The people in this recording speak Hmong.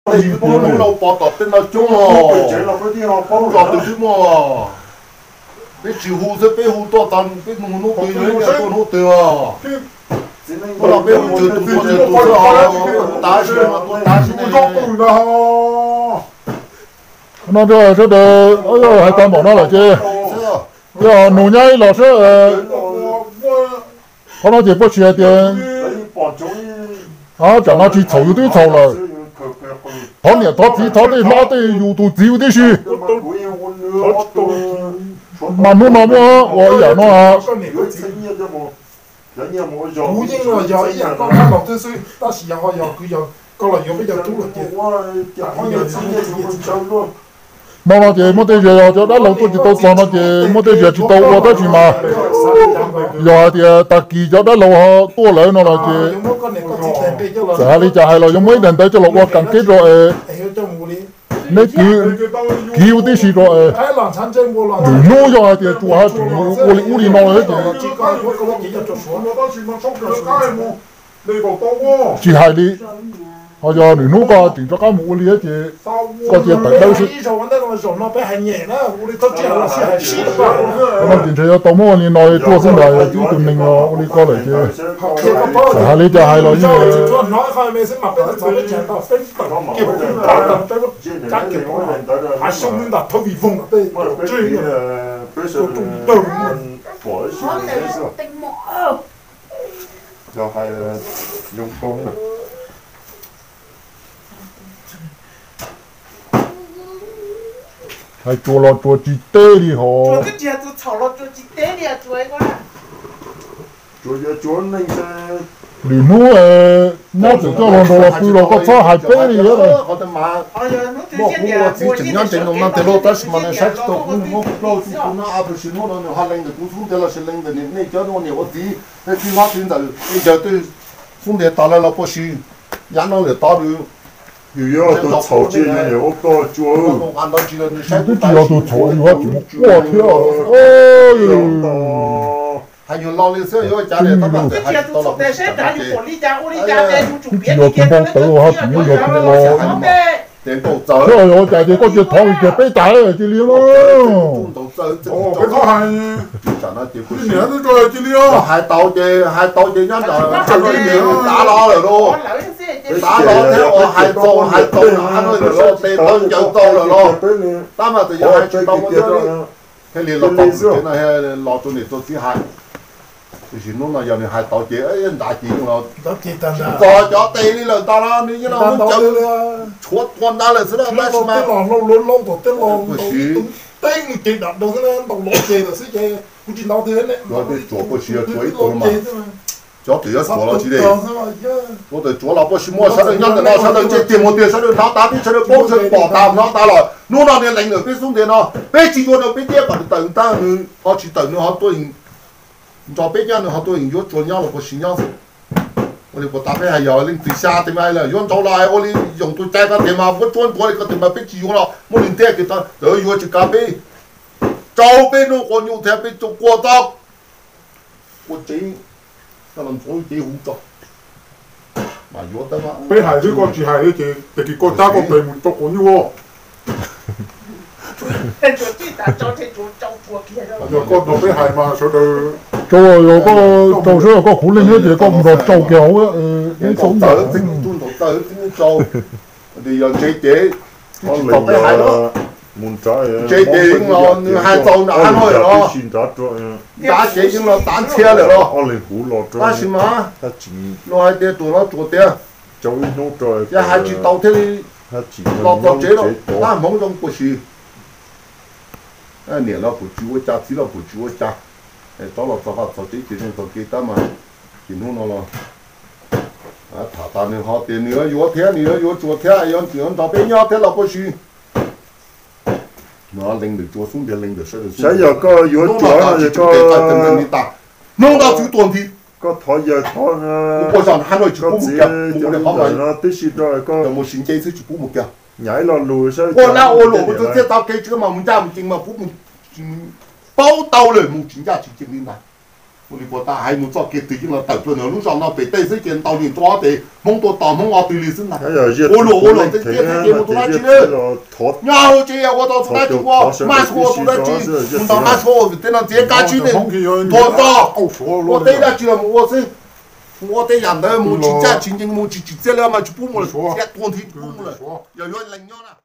Hnub no pov tom tej no coob os, hnub no twb muaj, peb tsis hu xwb, peb hu tuaj tas peb mus hnub twg, tuaj hnub twg os. Hnub no peb hu tsawg tus tuaj tsawg tus xwb os, peb hu tas sim no tuaj tas sim no. No sawv daws hais tag npaum no lawm ces, yog nug nyab ib los seb, qhov no ces puas tsis hais tias, tsam no tsis txhaum yus twb txhaum lawm. Thov niam thov txiv thov tej hlob tej yus tus txiv tib si. Mas hnub no muab ua ib yam no, kuv yeej los yog ib yam koj dab laug thiab xwb, tab sis yog ho yog kuv yog koj los yuav peb cov tub los ces, hmo no ces muaj tej zaum yog cov dab laug tuaj tsis tau txog no ces muaj tej zaum tsis tau ua tab sis mas, yog hais tias tag kis cov dab laug ho tuaj lawm no los ces, txawm hais li cas hais los yuav muab ib daim ntawv coj los ua kam keb rau es neb kwv kiv ua tib si rau es, lwm hnub yog hais tias tsuas hais tseem ua li ub li no lawm ces, tsis hais li. Ho yog lwm hnub koj tseem rov qab mus ua li ces, koj cia tawm dawb xwb. No ces ntshe yuav tau muab ua li no tuaj xwb ntag, tib tug neeg ua li koj lawm ces, txawm hais li cas hais los yeej, hais tsuas los tsuas tsis teb li hos. Lwm hnub nyab txawm coj los nrog los pw los koj txhob hais peb li. Muaj kuv ua txiv tseem nyob ntev no mas tes lauj, tab sis mas nws saib tsis taus kuv, nws muab kuv plaub txuj kuv no a, tab sis hnub no nws ho lees ntawm kuv xub ntiag los sis lees ntawm niam nej cov niam ua txiv, nej txiv hlob txiv ntxawm, nej cov twb xub ntiag tas lawm los puas sis, yav no lawm tod nws, yus yuav tus txhaum tsis yog niam ua plaub tsuas, twb tsis yog tus txhaum yus tsis mus quaj thiab. Hais nyuag lo li xwb yuav cas li, twb tsis yog tus npau taws hais tias muab yog tus ua, thiab yog cas ces koj cia thov li tias peb cas cia li. Hais tau ces hais tau ces nyob nram tav los lawm lauj, tav los thiab hais txaus hais txaus no, tes taw ncaws txaus lawm los, tab mas txawm yog hais tsis tau thiaj li los tau tus tsev no los rau niam rau txiv hais. Tiam sis hnub no yog nws hais tau ces nrad ces yeej los txog cov tes li lawm ntag los nws yeej los muab cawv tshuav tua ntawd lawm xwb los tab sis mas, tab sis, tsuav puas sis yog tsuav ib tug mas, cov twg yuav tsuav los tsis de, tsuav tawm tsuav los puas sis muaj sawv daws nyob ntawm no sawv daws ntsej tiag muag tiag sawv daws hnov tas peb sawv daws paub sawv daws pom tas hnov tas lawm hnub no nws lees ntawm peb xub ntiag no peb tsis yuav rau peb tiab kom nws tawm tab nws ho tsis tawm nws ho tuaj nrog peb nyob nws ho tuaj yuav tsuas nyob los puas sis nyob xwb. Ua li puas tas peb hais yog leej txiv xya tes mas yuav nrauj los ua li yoom tus cai ko tes mas muab tsuab ntxuav li ko tes mas peb tsis yuav los muab nws ntiab kiag tod txawm yuav tsis kav peb, rau peb noj quas nyuj thiab peb tsuas quas tau, quas tsev, coj los ntxuav cev huv tso. Peb hais xwb koj tsis hais li ces tag kis koj cab koj tes mus rau quas nyuj. Yog koj nrog peb hais mas sawv daws, yog koj rau sawv daws koj khuv leej thiab ces koj mus nrog rau kiag hauv ib txhia ntawd. Yog ntse ces, tsis tau peb hais los, ntse ces yeej los nws hais txaus nram hab no lawm los, nrad ces yeej los tav ntxhiab lawm los, tab sis mas luag hais tias tus no tsuas tias, yog hais tsis tau thiaj li los txog tsev los tab hmoov zoo puas sis. Niam los kuj tsis ua cas, txiv los kuj tsis ua cas, rov los txog qhov txog tsev ces zoo txog kev tab mas, ces hnub no los tham tas nws ho tias nws yuav yuav thiab nws yuav yuav tsuas thiab yuav nrog peb nyob thiab los puas sis. No lees ntawm tsuas xub ntiag lees ntawm sawv daws xwb. Saib yog koj yuav tsuas no es koj, hnub no txwv tuag nthi, koj thov yawg thov, kuv puas zog hab no tsis pub mus kiag, kuv ua li qhov no tib si rau koj mus sis nce xwb tsis pub mus kiag. Nyav ib lo lus saib ua dab ua luam mus txog txiaj txog kev tsis mas mus ncaj mus cees mas kuv mus paub tau lawm mus tsis ncaj tsis cees li ntag. Ua li puas tas, hais mus txoj kev twg yeej los tawm plaws ntawm lub zos no pem tej xwb ces ntaus li nrov ces Hmoob tuaj tos Hmoob ob tug li xwb ntag. Ua luam ua luam tej thiab ces mus tus dab tsi lawm. Nyob hauv tsev yog ua tau tus dab tsi ua, mab suav ua tus dab tsi, mus ntaus mab suav ua tej no txiav kab tsib neeg tuag tog. Ua teb dab tsi los mus ua xwb. Mus ua tej yam ntawd mus tsis ncaj tsis ncees, mus tsis tsim txiaj li mas tsis pub mus lawm, txiav tuag nthi tsis pub mus lawm. Yog yuav lees nyob na.